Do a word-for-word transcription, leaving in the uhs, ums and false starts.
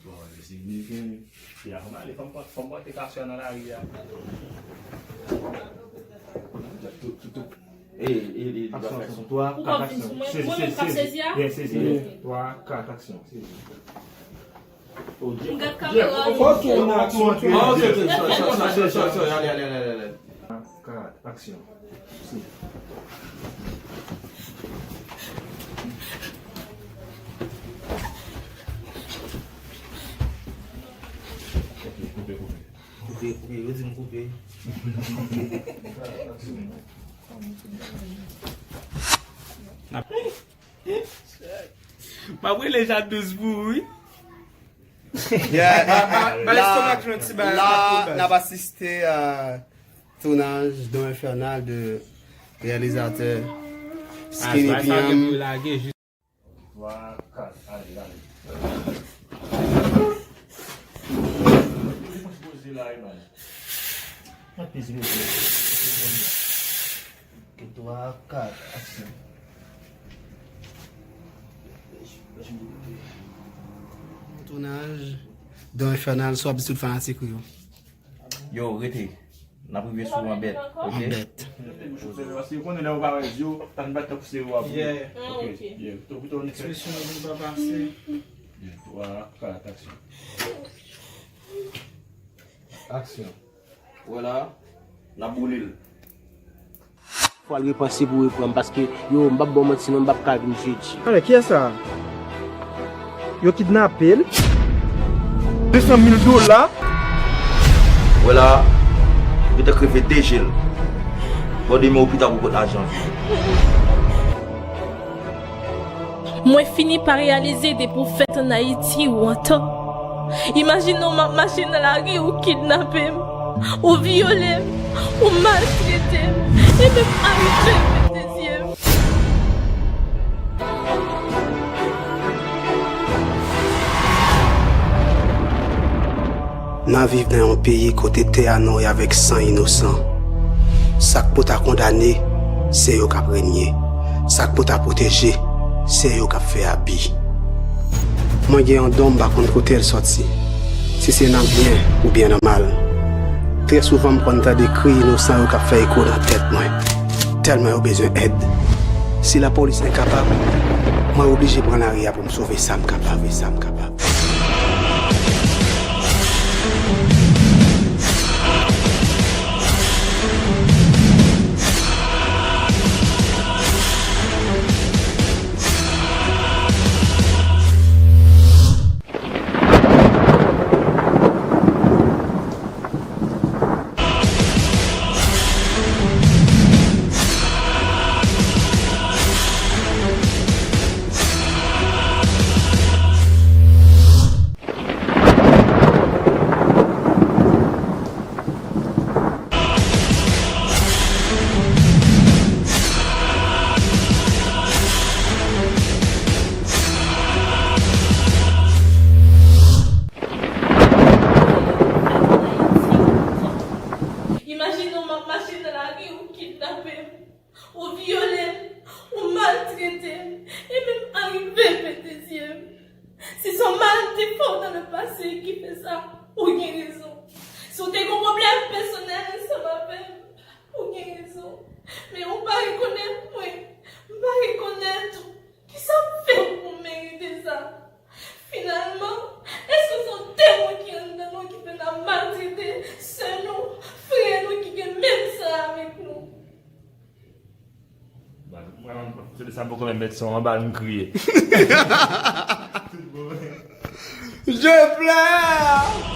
Bon, se li ki, ya, fò m ale, fò m pran, fò m pote kasyon nan lari a. Tout, tout, tout. E, e, e, li va fè aksyon. Twa, kat, aksyon. Sezi, sezi, sezi. Byen sezi. Twa, kat, aksyon. Sezi. M gad kamera. Ok, n a aksyon. Ah, ok, ok, sorry, sorry, sorry, sorry, sorry, ale, ale, ale, ale. Kat, aksyon. Si. Koupe, koupe, koupe. Koupe, koupe, yo di m koupe. M ap rele Jan douz pou ou, wi. Yeah, ba, ba, ba la, estomak jwenn ti bagay la, la, n ap asiste a tounaj Don Infernal de reyalizatè Skinny P M. Twa, kat, ale, ale. Poze la, e non. Mwen plis bezwen. Twa, kat, aksyon. Tounaj Don Infernal, sou ap di tout fanatik ou yo. Yo, rete. N ap rive sou ou an bèt, ok? An bèt. Paske yo konnen lè yo pa wè zye w, sa vin bat tankou se yo ap wè. Yeah. Ah, ok. Yeah. Ekspresyon yo vin pa pase. Yeah. Twa, kat, aksyon. Aksyon. Wè la, n ap boule l. Fò l repanse pou reprann, paske, yo, m p ap ba w manti non, m p ap ka vin jedi. Alò, kiyès sa? Yo kidnape l? De san mil dola? Wè la, yo te kreve de je l. Bon, demen ou pita pou pot lajan. Mwen fini pa reyalize depi w fèt ann Ayiti ou antò. Imajine w, m ap mache nan lari, ou kidnape m, ou vyole m, ou maltrete m, e menm arive pete zye m. N ap viv nan yon peyi kote tè a nwè avèk san inosan. Sa k po ta kondane, se yo k ap renye. Sa k po ta pwoteje, se yo k ap fè abi. Mwen gen yon don, m pa konn kote l sòti, si se nan byen oubyen nan mal. Trè souvan, m konn tande kri inosan yo k ap fè eko nan tèt mwen, tèlman yo bezwen èd. Si lapolis enkapab, mwen oblije pran lari a pou m sove sa m kapab, sa m kapab. Imajine w, m ap mache nan lari, ou kidnape m, ou vyole m, ou maltrete m, e menm arive pete zye m. Si se yon mal m te fè w nan le pase ki fè sa, ou gen rezon. Si w te gen yon pwoblèm pèsonèl ansanm avè m, ou gen rezon. Men ou pa rekonèt mwen, m pa rekonèt ou. Kisa m fè w pou m merite sa? Finalman, èske se yon demon ki anndan nou ki fè n ap maltrete sè nou, frè nou ki gen menm san avèk nou? Mwen, se de sa m poko menm met son anba l, m kriye. Je pleure.